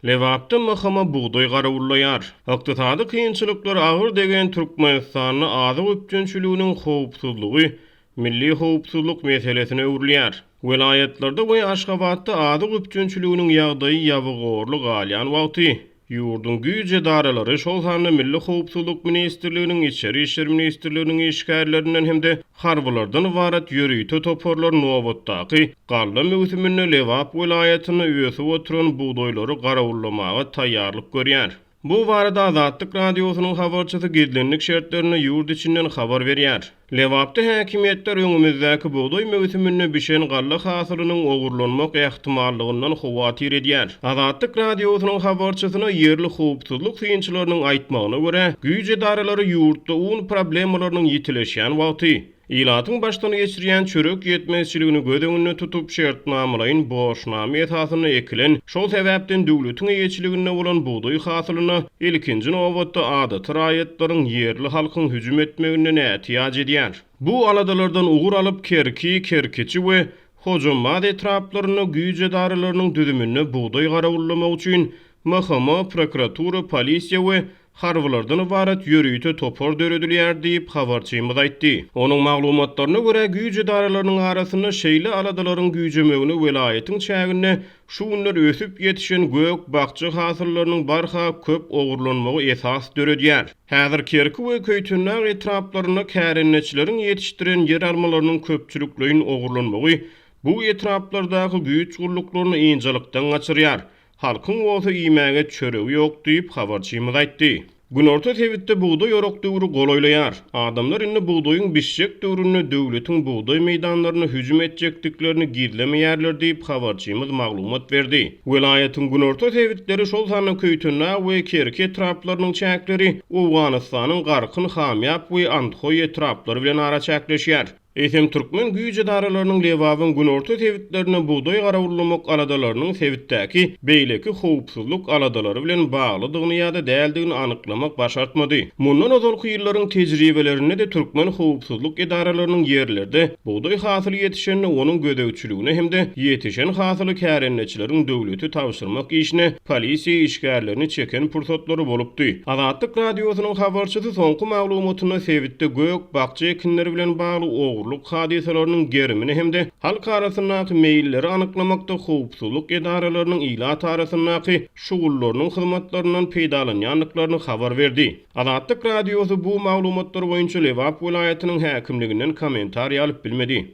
Lebapda MHM bugdaý garawullaýar. Ykdysady kynçylyklar agyr degen Türkmenistanda azyk üpjünçiliginiň howpsuzlygy milli howpsuzlyk meselesine öwrülýär. Welaýatlarda we Aşgabatda azyk üpjünçiliginiň ýagdaýy ýabygorly galýan wagty, ýurduň güýç edaralary, şol sanda Milli howpsuzlyk ministrliginiň, Içeri işler ministrliginiň işgärlerinden hem-de harbylardan ybarat ýörite toparlar nobatdaky galla möwsüminde Lebap welaýatynda ösüp oturan bugdaýlary garawullamaga taýýarlyk görýär. Bu barada Azatlyk Radiosynyň habarçysy gizlinlik şertlerinde ýurt içinden habar berýär. Lebapda häkimiýetler öňümizdäki bugdaý möwsüminde bişen galla hasylynyň ogurlanmak ähtimallygyndan howatyr edýär. Azatlyk Radiosynyň habarçysyna ýerli howpsuzlyk synçylarynyň aýtmagyna görä, güýç edaralary ýurtda un problemalarynyň ýitileşýän wagty, Ilatyň başdan geçirýän çörek ýetmezçiligini göz öňünde tutup, şertnamalaýyn borçnama esasynda ekilen, şol sebäpden döwletiň eýeçiliginde bolan bugdaý hasylyna ilkinji nobatda adaty raýatlaryň, ýerli halkyň hüjüm etmeginden ätiýaç edýär. Bu aladalardan ugur alyp, Kerki, Kerkiçi we Hojambaz etraplarynda güýç edaralarynyň düzüminde bugdaý garawullamak üçin MHM, prokuratura, polisiýa we harbylardan ybarat ýörite topar döredilýär diýip, habarçymyz aýtdy. Onuň maglumatlaryna görä, güýç edaralarynyň arasynda şeýle aladalaryň güýjemegine welaýatyň çäginde şu günler ösüp ýetişen gök-bakja hasyllarynyň barha köp ogurlanmagy esas döredýär. Häzir Kerki we Köýtendag etraplarynda kärendeçileriň ýetişdiren ýeralmalarynyň köpçülikleýin ogurlanmagy bu etraplardaky güýç gulluklaryny ynjalykdan gaçyrýar. Halkyň bolsa iýmäge çöregi ýok diýip, habarçymyz aýtdy. Günorta sebitde bugdaý orak döwri golaýlaýar. Adamlar indi bugdaýyň bişjek döwründe döwletiň bugdaý meýdanlaryna hüjüm etjekdiklerini gizlemeýärler diýip, habarçymyz maglumat berdi. Welaýatyň günorta sebitleri, şol sanda Köýtendag we Kerki etraplarynyň çäkleri Owganystanyň Garkyn, Hamýap we Andhoý etraplary bilen araçäkleşýär. Eýsem, türkmen güýç edaralarynyň Lebabyň günorta sebitlerinde bugdaý garawullamak aladalarynyň sebitdäki beýleki howpsuzlyk aladalary bilen baglydygyny ýa-da däldigini anyklamak başartmady. Mundan ozalky ýyllaryň tejribelerinde-de türkmen howpsuzlyk edaralarynyň ýerlerde bugdaý hasyly ýetişende onuň gözegçiligine hem-de ýetişen hasyly kärendeçileriň döwlete tabşyrmak işine polisiýa işgärlerini çeken pursatlary bolupdy. Azatlyk Radiosynyň habarçysy soňky maglumatynda sebitde gök-bakja ekinleri bilen bagly ogurlyk hadysalarynyň gerimini hem-de halk arasyndaky meýilleri anyklamakda howpsuzlyk edaralarynyň ilat arasyndaky şugullarynyň hyzmatlaryndan peýdalanýandyklaryny habar berdi. Azatlyk Radiosy bu maglumatlar boýunça Lebap welaýatynyň häkimliginden kommentariý alyp bilmedi.